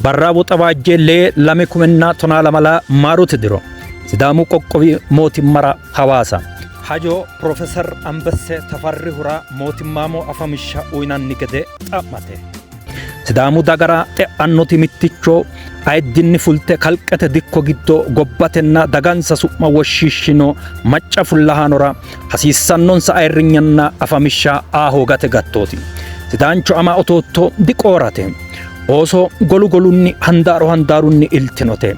Barra Woxawaajje 2 2012 maarote diro Sidaamu qoqqowi mootimmara Hawaasa. Hajo Pirofeser Anbesse Tafarrihura mootimmaamo afamishsha uynanni gede xa'mate. Sidaamu dagara xe'annoti mitticho ayiddinni fulte kalqete dikko giddo gobbatenna dagansa su'ma woshshiishshino macca fullahaanora hasiissannonsa ayirrinyanna afamishsha aa hoogate gattooti. Sidaancho ama otootto diqoorate. Ooso golu golunni handaaru handaarunni iltinote.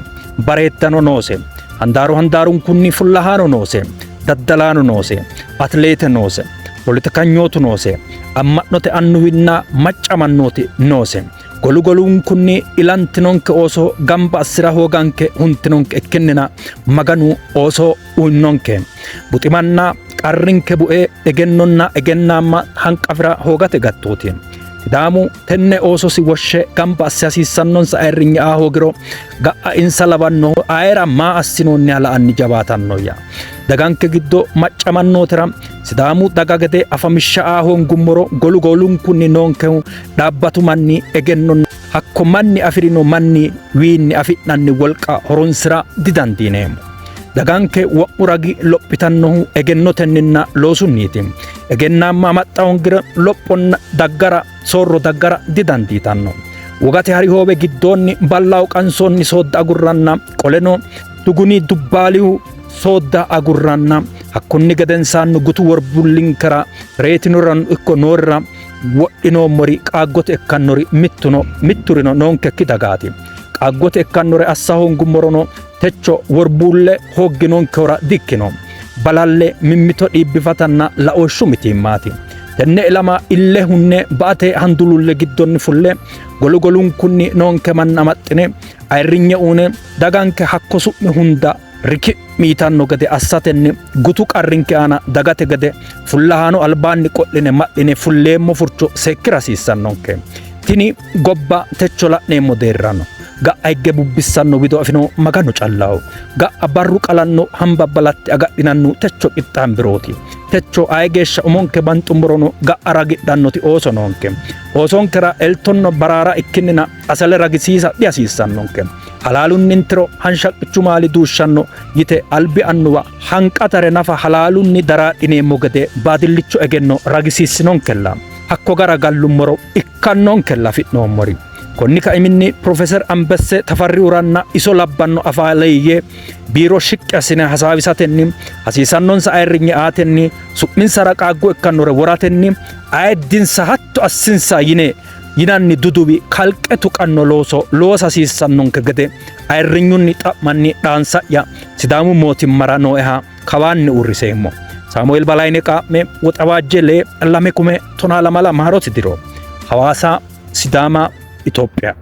Bareeddano noose. Handaaru handaarunkunni fullahaano noose. Daddalaano noose. Atileete noose. Poletikanyootu noose. Amma'note annuwinna macca mannooti noose. Golu golunkunni ilantinonke ooso gamba assi'ra hooganke huntinonke ikkinnina Maganu ooso uynonke. Buximanna qarrinke bue egennonna egennaamma hanqafi'ra hoogate gattooti. Sidaamu tenne oososi woshshe gamba asse hasiissannonsa ayirrinye aa hoogiro ga'a insa lawannohu ayera maa assinoonniha la'anni jawaatannoyya. Daganke giddo macca mannootira Sidaamu daga gede afamishsha aa hoongummoro golu golunkunni noonkehu dhaabbatu manni egennonna hakko manni afi'rino manni wiinni afi'nanni wolqa horonsi'ra didandiineemmo. Daganke wo'mu ragi lophitannohu egennotenninna loosunniiti. Egennaamma amaxxa hoongiro lophonna daggara soorro daggara didandiitanno. Wogate harihoowe giddoonni ballaho qansoonni soodda agurranna qoleno Duguni Dubbaalihu soodda agurranna hakkunni gedensaanni gutu worbullinkera reyitinorano ikko noorira wodhinoommori qaaggote ikkannori mittuno mitturino noonkekki dagaati. Qaaggote ikkannore assa hoongummorono techo worbuulle hoogginonkehura dikkino. Balalle mimmito dhiibbifatanna laooshshu mitiimmaati. Tenne ilama ille hunne ba''ate handululle giddonni fulle golu golunkunni noonke manna amaxxine ayirrinye uune daganke hakko su'mi hunda riki'mi yitanno gede assatenni gutu qarrinke aana dagate gede fullahaano albaanni qo'line ma'line fulleemmo furcho seekkira hasiissannonke. Tini gobba techo la'neemmo deerrano ga'a higge bubbissanno wido afino Maganu callaho. Ga'a barru qalanno hambabalatte agadhinannihu techo qixxaambirooti. Techo aye geeshsha umonke banxummorono ga'a ragidhannoti ooso noonke. Oosonkera eltonna baraara ikkinnina asale ragisiisa dihasiissannonke. Halaalunnintiro hanshaqqichu maali duushshanno yite albi annuwa hanqatare nafa halaalunni daraadhineemmo gede baadillicho egenno ragisiissinonkella. Hakko gara gallummoro ikkannonkella afi'noommori. Konni kaiminni Pirofeser Anbesse Tafarrihuranna iso labbanno afaaleeyye biiro shiqqi assine hasaawisatenni hasiisannonsa ayirrinye aatenni su'minsara qaaggo ikkannore woratenni ayiddinsa hatto assinsa yine yinanni duduwi kalqe tuqanno looso loosa hasiissannonke gede ayirrinyunni xa'manni dhaansa'ya Sidaamu mootimmara nooeha kawaanni uurriseemmo. Saamueel Balayne Qaa'me Woxawaajje 2 2012 maarote diro Hawaasa Sidaama Itophiya.